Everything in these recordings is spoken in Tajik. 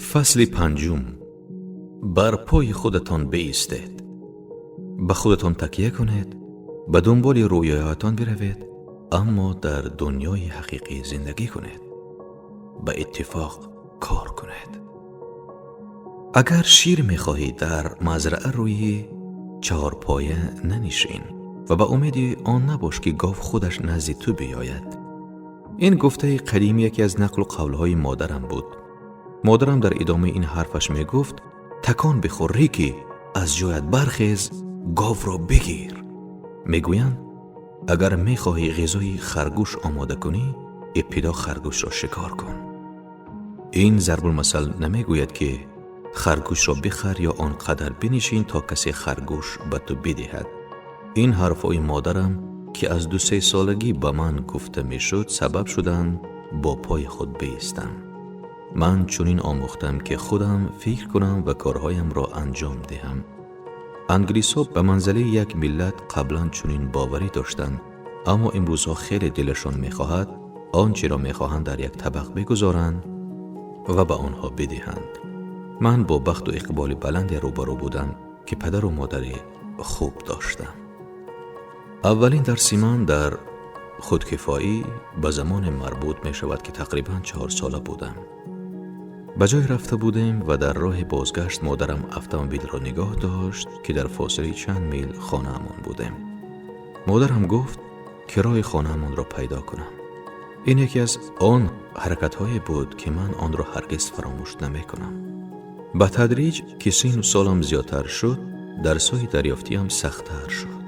Фасли панҷум. Бар пои худатон биистед, ба худатон такя кунед, ба дунболи рӯёятон биравед, аммо дар дунёи ҳақиқӣ зиндагӣ кунед, ба иттифоқ кор кунед. Агар шир мехоҳӣ, дар мазраъа рӯи чаҳорпоя нанишин ва ба умеди он набош, ки гов худаш назди ту биёяд. Ин гуфтаи қадимӣ яке аз нақлу қавлҳои модарам буд. Модарам дар идомаи ин ҳарфаш мегуфт: «Такон бихӯр, Рики, аз ҷоят бархез, говро бигир». Мегӯянд, агар мехоҳӣ ғизои харгӯш омода кунӣ, ибтидо харгӯшро шикор кун. Ин зарбулмасал намегӯяд, ки харгӯшро бихар ё он қадар бинишин, то касе харгӯш ба ту бидиҳад. Ин ҳарфҳои модарам, ки аз 2-се солагӣ ба ман гуфта мешуд, сабаб шуданд бо пои худ биистам. Ман чунин омӯхтам, ки худам фикр кунам ва корҳоямро анҷом диҳам. Англисҳо ба манзилаи як миллат қаблан чунин боварӣ доштанд, аммо имрӯзҳо хеле дилашон мехоҳад он чиро мехоҳанд дар як табақ бигузоранд ва ба онҳо бидиҳанд. Ман бо бахту иқболи баланде рӯбарӯ будам, ки падару модари хуб доштам. Аввалин дарси ман дар худкифоӣ ба замоне марбут мешавад, ки тақрибан 4 сола будам. Ба ҷой рафта будем ва дар роҳи бозгашт модарам автомобилро нигоҳ дошт, ки дар фосилаи чанд мил хонаамон будем. Модарам гуфт, ки роҳи хонаамонро пайдо кунам. Ин яке аз он ҳаракатҳое буд, ки ман онро ҳаргиз фаромӯш намекунам. Ба тадриҷ, ки сину солам зиёдтар шуд, дарсҳои дарёфтиам сахттар шуд.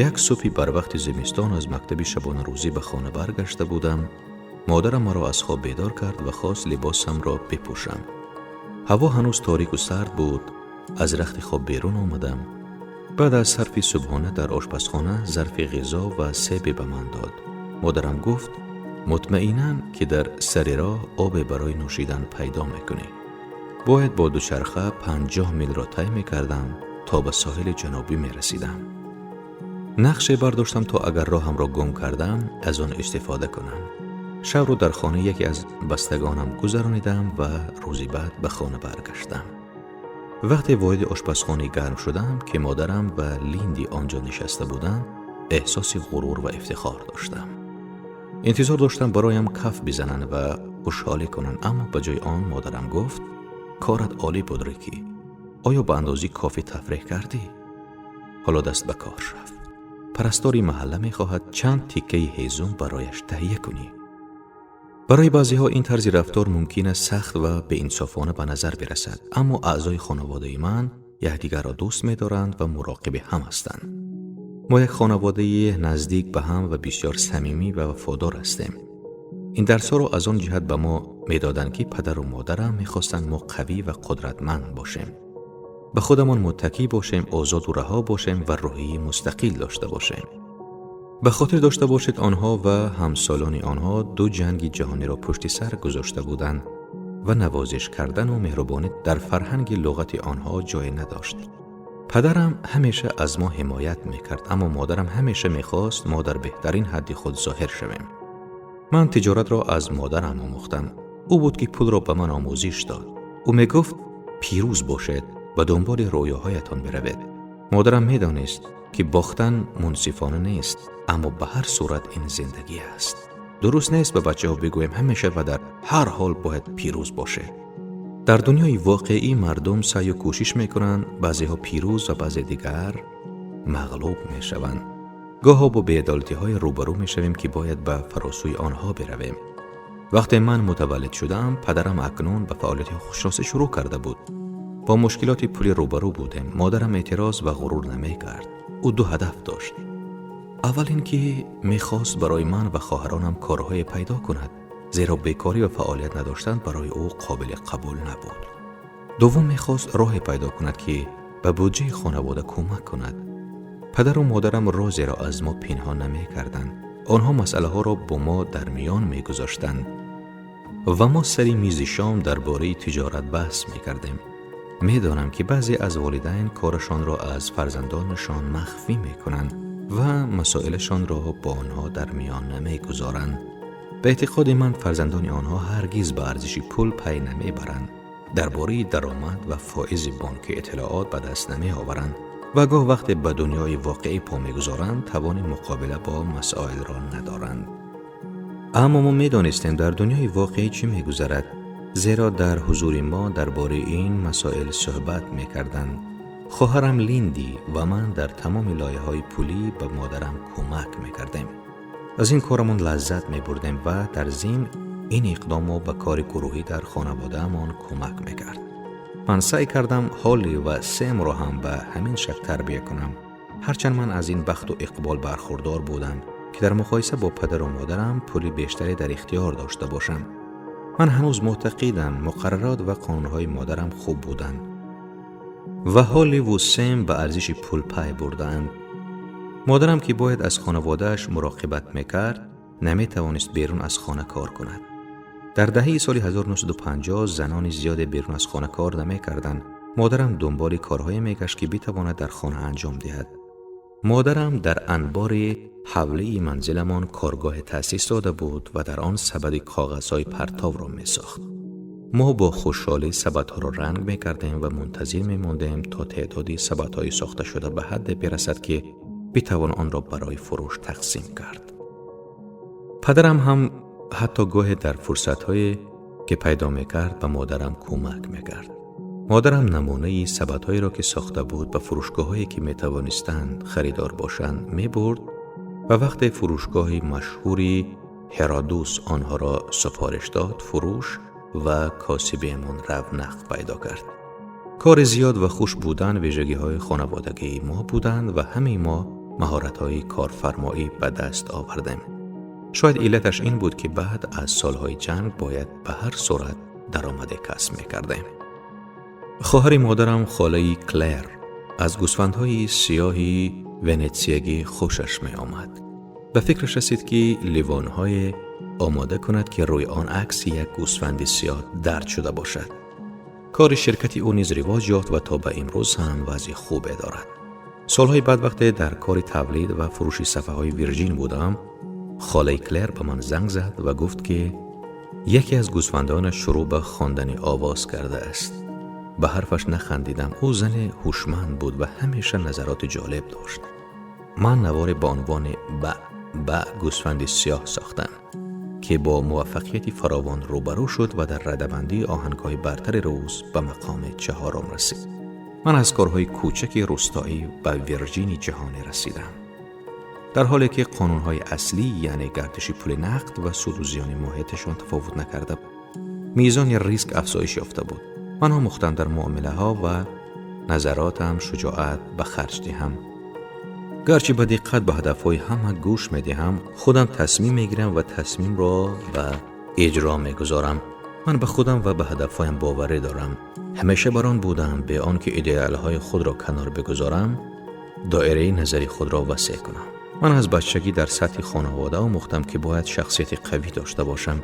Як субҳи барвақти зимистон аз мактаби шабонарӯзӣ ба хона баргашта будам. Модарам маро аз хоб бедор кард ва хост либосамро бипӯшам. Ҳаво ҳанӯз торику сард буд. Аз рахти хоб берун омадам. Баъд аз сарфи субҳона дар ошпазхона зарфи ғизо ва себе ба ман дод. Модарам гуфт: «Мутмаинан, ки дар сари роҳ обе барои нӯшидан пайдо мекунӣ». Бояд бо дучарха 50 милро тай мекардам, то ба соҳили ҷанубӣ мерасидам. Нақше бардоштам, то агар роҳамро гум кардам, аз он истифода кунам. Шабро дар хонаи яке аз бастагонам гузаронидам ва рӯзи баъд ба хона баргаштам. Вақте вориди ошпазхонаи гарм шудам, ки модарам ва Линди он ҷо нишаста буданд, эҳсоси ғурур ва ифтихор доштам. Интизор доштам бароям каф бизананд ва хушҳолӣ кунанд, аммо ба ҷои он модарам гуфт: «Корат олӣ буд, Рикӣ. Оё ба андозаи кофӣ тафреҳ кардӣ? Ҳоло даст ба кор шав. Парастори маҳалла мехоҳад чанд тиккаи ҳезум барояш таҳия кунӣ». Барои баъзеҳо ин тарзи рафтор мумкин аст сахт ва беинсофона ба назар бирасад, аммо аъзои хонаводаи ман якдигарро дӯст медоранд ва муроқиби ҳам ҳастанд. Мо як хонаводаи наздик ба ҳам ва бисёр самимӣ ва вафодор ҳастем. Ин дарсҳоро аз он ҷиҳат ба мо медоданд, ки падару модарам мехостанд мо қавӣ ва қудратманд бошем, ба худамон муттакӣ бошем, озоду раҳо бошем ва рӯҳияи мустақил дошта бошем. Ба хотир дошта бошед, онҳо ва ҳамсолони онҳо ду ҷанги ҷаҳониро пушти сар гузошта буданд ва навозиш кардану меҳрубонӣ дар фарҳанги луғати онҳо ҷое надошт. Падарам ҳамеша аз мо ҳимоят мекард, аммо модарам ҳамеша мехост мо дар беҳтарин ҳадди худ зоҳир шавем. Ман тиҷоратро аз модарам омӯхтам. Ӯ буд, ки пулро ба ман омӯзиш дод. Ӯ мегуфт: «Пирӯз бошед, ба дунболи рӯёҳоятон биравед». Модарам медонист, ки бохтан мунсифона нест, аммо ба ҳар сурат ин зиндагӣ аст. Дуруст нест ба бачаҳо бигӯем: «Ҳамеша ва дар ҳар ҳол бояд пирӯз бошед». Дар дунёи воқеӣ мардум саъю кӯшиш мекунанд, баъзеҳо пирӯз ва баъзе дигар мағлуб мешаванд. Гоҳо бо беадолатиҳое рӯбарӯ мешавем, ки бояд ба фаросӯи онҳо биравем. Вақте ман мутаваллид шудам, падарам акнун ба фаъолияти ҳуқуқшиносӣ шурӯъ карда буд. Бо мушкилоти пулӣ рӯбарӯ будем. Модарам эътироз ва ғурур намекард. Ӯ ду ҳадаф дошт. Аввал ин ки мехост барои ман ва хоҳаронам корҳое пайдо кунад, зеро бекорӣ ва фаъолият надоштан барои ӯ қобили қабул набуд. Дуввум, мехост роҳе пайдо кунад, ки ба буҷаи хонавода кӯмак кунад. Падару модарам розеро аз мо пинҳон намекарданд. Онҳо масъалаҳоро бо мо дар миён мегузоштанд ва мо сари мизи шом дар бораи тиҷорат баҳс мекардем. Медонам, ки баъзе аз волидайн корашонро аз фарзандонашон махфӣ мекунанд ва масоилашонро бо онҳо дар миён намегузоранд. Ба эътиқоди ман, фарзандони онҳо ҳаргиз ба арзиши пул пай намебаранд. Дар бораи даромад ва фоизи бонкӣ иттилоот ба даст намеоваранд ва гоҳ вақте ба дунёи воқеӣ по мегузоранд, тавони муқобила бо масоилро надоранд. Аммо мо медонистем дар дунёи воқеӣ чӣ мегузарад, зеро дар ҳузури мо дар бораи ин масоил суҳбат мекарданд. Хоҳарам Линди ва ман дар тамоми лоиҳаҳои пулӣ ба модарам кӯмак мекардем. Аз ин корамон лаззат мебурдем ва дар зимн ин иқдом мо ба кори гурӯҳӣ дар хонаводаамон кӯмак мекард. Ман саъй кардам Ҳолли ва Сэмро ҳам ба ҳамин шакл тарбия кунам. Ҳарчанд ман аз ин бахту иқбол бархурдор будам, ки дар муқоиса бо падару модарам пули бештаре дар ихтиёр дошта бошам. Ман ҳанӯз муътақидам муқаррарот ва қонунҳои модарам хуб буданд ва Ҳолливу Сэм ба арзиши пул пай бурдаанд. Модарам, ки бояд аз хонаводааш муроқибат мекард, наметавонист берун аз хона кор кунад. Дар даҳаи соли 1950 занони зиёде берун аз хона кор намекарданд. Модарам дунболи корҳое мегашт, ки битавонад дар хона анҷом диҳад. Модарам дар анбори ҳавлии манзиламон коргоҳе таъсис дода буд ва дар он сабади коғазҳои партовро месохт. Мо бо хушҳолӣ сабадҳоро ранг мекардем ва мунтазир мемондем, то теъдоди сабадҳои сохташуда ба ҳадде бирасад, ки битавон онро барои фурӯш тақсим кард. Падарам ҳам ҳатто гоҳе дар фурсатҳое, ки пайдо мекард, ба модарам кӯмак мекард. Модарам намунаи сабадҳоеро, ки сохта буд, ба фурӯшгоҳҳое, ки метавонистанд харидор бошанд, мебурд ва вақте фурӯшгоҳи машҳури Ҳеродус онҳоро супориш дод, фурӯш ва косибиамон равнақ пайдо кард. Кори зиёд ва хуш будан вижагиҳои хонаводагии мо буданд ва ҳамаи мо маҳоратҳои корфармоӣ ба даст овардем. Шояд иллаташ ин буд, ки баъд аз солҳои ҷанг бояд ба ҳар сурат даромаде касб мекардем. Хоҳари модарам, холаи Клер, аз гӯсфандҳои сиёҳи венетсиягӣ хушаш меомад. Ба фикраш расид, ки ливонҳое омода кунад, ки рӯи он акси як гӯсфанди сиёҳ дарҷ шуда бошад. Кори ширкати ӯ низ ривоҷ ёфт ва то ба имрӯз ҳам вазъи хубе дорад. Солҳои баъд, вақте дар кори тавлид ва фурӯши сафҳаҳои Вирҷин будам, холаи Клер ба ман занг зад ва гуфт, ки яке аз гӯсфандонаш шурӯъ ба хондани овоз кардааст. Ба ҳарфаш нахандидам. Ӯ зане ҳушманд буд ва ҳамеша назароти ҷолиб дошт. Ман наворе ба унвони «Ба ба гӯсфанди сиёҳ» сохтам, ки бо муваффақияти фаровон рӯбарӯ шуд ва дар радабандии оҳангҳои бартари рӯз ба мақоми чаҳорум расид. Ман аз корҳои кӯчаки рӯстоӣ ба Вирҷини ҷаҳонӣ расидам. Дар ҳоле ки қонунҳои аслӣ, яъне гардиши пули нақд ва суду зиёни моҳияташон тафовут накарда, мизони риск афзоиш ёфта буд. Ман омӯхтам дар муомилаҳо ва назаротам шуҷоат ба харҷ диҳам. Гарчи ба диққат ба ҳадафҳои ҳама гӯш медиҳам, худам тасмим мегирам ва тасмимро ба иҷро мегузорам. Ман ба худам ва ба ҳадафҳоям боварӣ дорам. Ҳамеша бар он будам, бе он ки идеалҳои худро канор бигузорам, доираи назари худро васеъ кунам. Ман аз бачагӣ дар сатҳи хонавода омӯхтам, ки бояд шахсияти қавӣ дошта бошам,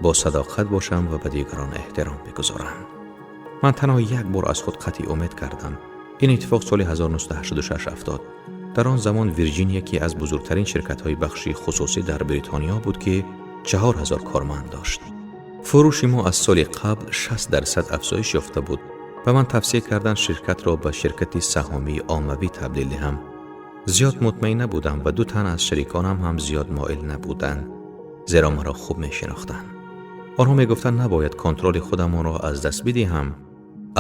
бо садоқат бошам ва ба дигарон эҳтиром бигузорам. Ман танҳо як бор аз худ қатъи умед кардам. Ин иттифоқ соли 1986 афтод. Дар он замон Вирҷин яке аз бузургтарин ширкатҳои бахши хусусӣ дар Бритониё буд, ки 4000 корманд дошт. Фурӯши мо аз соли қабл 60% афзоиш ёфта буд. Ба ман тавсия карданд ширкатро ба ширкати саҳомии оммавӣ табдил диҳам. Зиёд мутмаин набудам ва ду тан аз шариконам ҳам зиёд моил набуданд, зеро маро хуб мешинохтанд. Онҳо мегуфтанд, набояд контроли худамонро аз даст бидиҳам,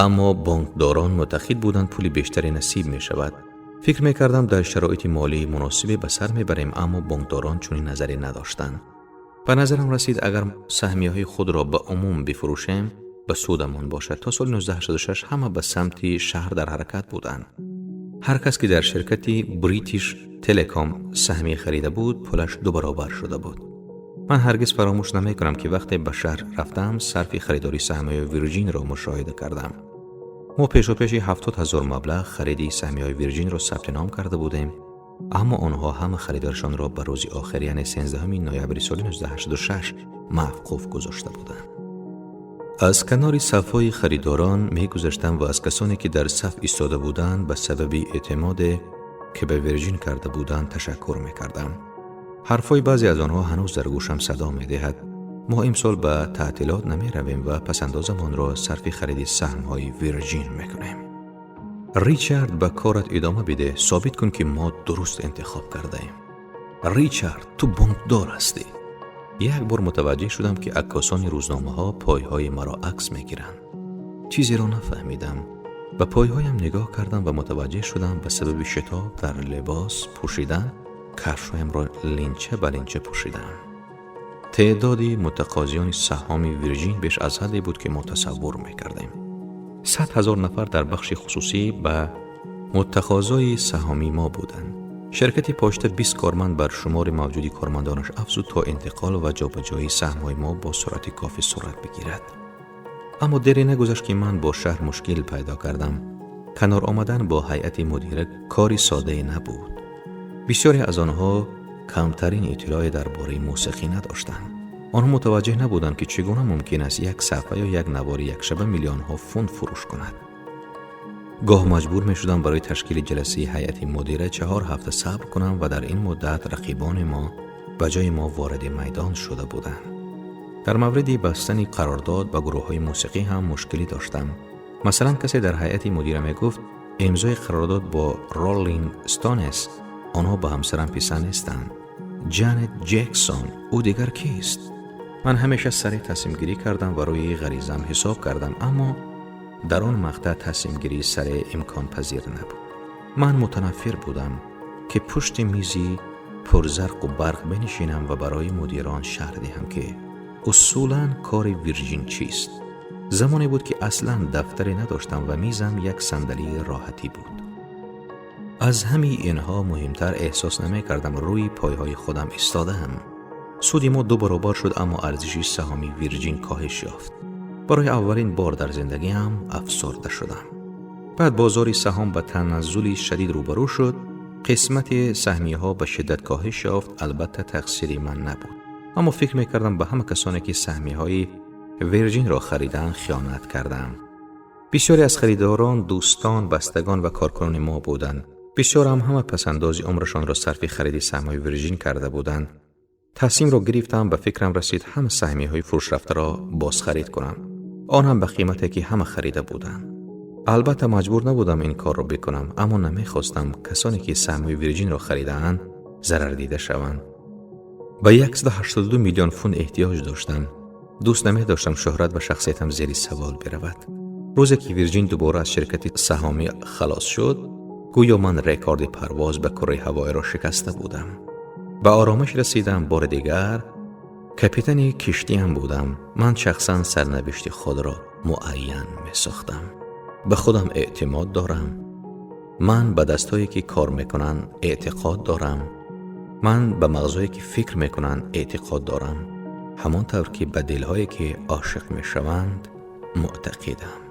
аммо бонкдорон муътақид буданд, пули бештаре насиб мешавад. Фикр мекардам, дар шароити молии муносибе ба сар мебарем, аммо бонкдорон чунин назаре надоштанд. Ба назарам расид, агар саҳмияҳои худро ба умум бифурӯшем, ба судамон бошад. То соли 1986 ҳама ба самти шаҳр дар ҳаракат буданд. Ҳар кас, ки дар ширкати Бритиш Телеком саҳмия харида буд, пулаш ду баробар шуда буд. Ман ҳаргиз фаромӯш намекунам, ки вақте ба шаҳр рафтам, сарфи харидории саҳмияҳои Вирҷинро мушоҳида кардам. Мо пешопеши 70 000 маблағ хариди саҳмияҳои Вирҷинро сабти ном карда будем, аммо онҳо ҳама харидорашонро ба рӯзи охир, яъне 13 ноябри соли 1986 мавқуф гузошта буданд. Аз канори сафҳои харидорон мегузаштам ва аз касоне, ки дар саф истода буданд, ба сабаби эътимоде, ки ба Вирҷин карда буданд, ташаккур мекардам. Ҳарфҳои баъзе аз онҳо ҳанӯз дар гӯшам садо медиҳад. Мо имсол ба таътилот намеравем ва пасандозамонро сарфи хариди саҳмҳои Вирҷин мекунем. Ричард, ба корат идома бидеҳ, собит кун, ки мо дуруст интихоб кардаем. Ричард, ту бонкдор ҳастӣ. Як бор мутаваҷҷеҳ шудам, ки аккосони рӯзномаҳо пойҳои маро акс мегиранд. Чизеро нафаҳмидам. Ба пойҳоям нигоҳ кардам ва мутаваҷҷеҳ шудам, ба сабаби шитоб дар либос пӯшидан кафшҳоямро линча ба линча пӯшидаам. Теъдоди мутақозиёни саҳоми Вирҷин беш аз ҳадде буд, ки мо тасаввур мекардем. 100 000 нафар дар бахши хусусӣ ба муттақозои саҳомии мо буданд. Ширкати пошта 20 корманд бар шумори мавҷуди кормандонаш афзуд, то интиқол ва ҷобаҷоии саҳмҳои мо бо суръати кофӣ сурат бигирад. Аммо дере нагузашт, ки ман бо шаҳр мушкил пайдо кардам. Канор омадан бо ҳайати мудира кори соддае набуд. Бисёре аз онҳо камтарин иттилоъе дар бораи мусиқӣ надоштанд. Онҳо мутаваҷҷеҳ набуданд, ки чӣ гуна мумкин аст як саҳфа ё як навори якшаба миллионҳо фунт фурӯш кунад. Гоҳ маҷбур мешудам барои ташкили ҷаласаи ҳайати мудира 4 ҳафта сабр кунам ва дар ин муддат рақибони мо ба ҷои мо вориди майдон шуда буданд. Дар мавриди бастани қарордод ба гурӯҳҳои мусиқӣ ҳам мушкилӣ доштам. Масалан, касе дар ҳайати мудира мегуфт: «Имзои қарордод бо Роллинг Стонес, онҳо ба ҳамсарам писанд нестанд. Ҷанет Ҷексон, ӯ дигар кист?» Ман ҳамеша сареъ тасмимгирӣ кардам ва рӯи ғаризам ҳисоб кардам, аммо дар он мақтаъ тасмимгирии сареъ имконпазир набуд. Ман мутанаффир будам, ки пушти мизи пурзарқу барқ бинишинам ва барои мудирон шарҳ диҳам, ки усулан кори Вирҷин чист. Замоне буд, ки аслан дафтаре надоштам ва мизам як сандалии роҳатӣ буд. Аз ҳамаи инҳо муҳимтар, эҳсос намекардам рӯи пойҳои худам истодаам. Суди мо ду баробар шуд, аммо арзиши саҳоми Вирҷин коҳиш ёфт. Барои аввалин бор дар зиндагиам афсурда шудам. Баъд бозори саҳом ба таназзули шадид рӯбарӯ шуд. Қисмати саҳмияҳо ба шиддат коҳиш ёфт. Албатта, тақсири ман набуд, аммо фикр мекардам, ба ҳама касоне, ки саҳмияҳои Вирҷинро харидаанд, хиёнат кардам. Бисёре аз харидорон дӯстон, бастагон ва коркунони мо буданд. Бисёр ҳам ҳама пасандози умрашонро сарфи хариди саҳмҳои Вирҷин карда буданд. Тасмимро гирифтам. Ба фикрам расид, ҳама саҳмияҳои фурӯшрафтаро бозхарид кунам, он ҳам ба қимате, ки ҳама харида буданд. Албатта, маҷбур набудам ин корро бикунам, аммо намехостам касоне, ки саҳмҳои Вирҷинро харидаанд, зарардида шаванд. Ба 182 миллион фунт эҳтиёҷ доштам. Дӯст намедоштам шӯҳрат ва шахсиятам зери савол биравад. Рӯзе ки Вирҷин дубора аз ширкати саҳомӣ халос шуд, гӯё ман рекорди парвоз ба кураи ҳавоиро шикаста будам. Ба оромиш расидам. Бори дигар капитани киштиам будам. Ман шахсан сарнавишти худро муайян месохтам. Ба худам эътимод дорам. Ман ба дастҳое, ки кор мекунанд, эътиқод дорам. Ман ба мағзое, ки фикр мекунанд, эътиқод дорам, ҳамон тавр ки ба дилҳое, ки ошиқ мешаванд, муътақидам.